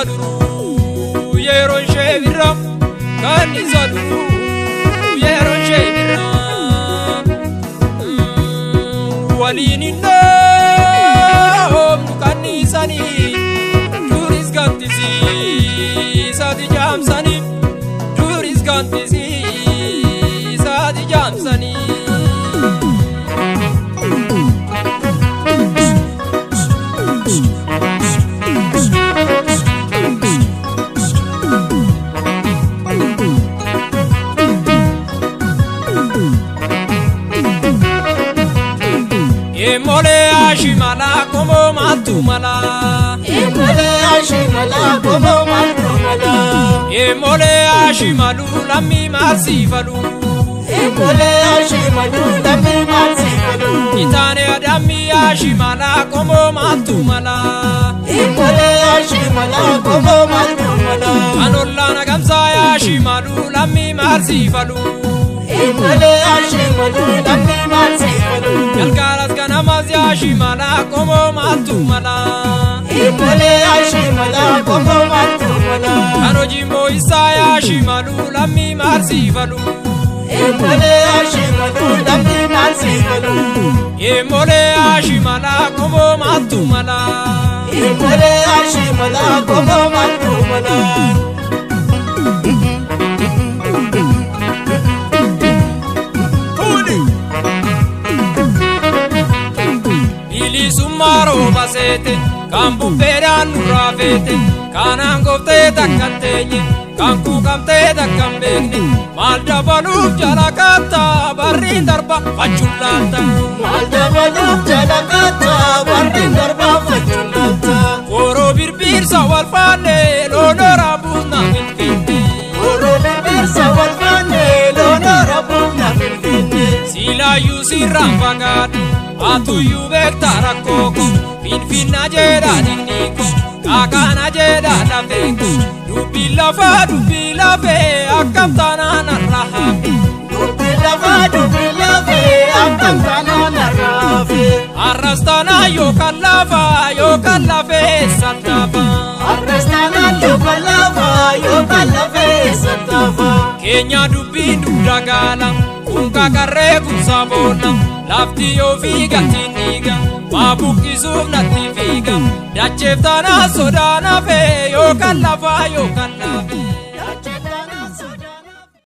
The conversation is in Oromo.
Kanniisa duruu yeroo ishee birra kanniisa duruu yeroo ishee birra waliin hin dhoofnu kanniisanii duris gantisiisaati jaamsanii duris gantisiisaati jaamsanii. Emole ashimala komo matumala. Emole ashimala komo matumala. Emole ashimalu lammi marsifalu. Emole ashimalu lammi marsifalu. Itane adami ashimala komo matumala. Emole ashimala komo matumala. Anolla nagamsa ashimalu lammi marsifalu. Emole ashimalu lammi marsifalu. Galgalas ganamas ashimala komo matumala. Emole ashimala komo matumala. Kanojimbo isaya ashimalu lammi marsifalu. Emole ashimalu lammi marsifalu. Emole ashimala komo matumala. Emole ashimala komo matumala. Bilisummaa rooba seete kan bubbeen nurraa feete kanaan gooftee takka hin teenye kan kuuqamtee takka hin beekne maal dabaluuf jala kaattaa barriin darba fachuun laalta. Maal dabaluuf jala kaattaa barriin darba fachuun laalta. Koroo birbirsa wal faanne loon horaa na finfinne. Koroo birbirsa wal faanne loon horaa na finfinne. Silaayyuu sirraan fagaadhu. Atuyyuu beektaa rakkoo koo finfinna jedhaa dinniiko kaakaana jedhaa lafeeko dubbii lafaa dubbii lafee akkam taanaan har'a hafe. Dubbii lafaa dubbii lafee akkam taanaan har'a hafe. Har'as taanaan yookaan lafaa yookaan lafee sattaafa. Har'as taanaan yookaan lafaa yookaan lafee sattaafa. Keenya dubbiin dugda gaala kun kakarree kun saboona. Lafti yoo fiiga tinniiga maa buqqisuuf natti fiiga dacheef taanaa sodaan hafee yookaan lafaa yookaan lafee.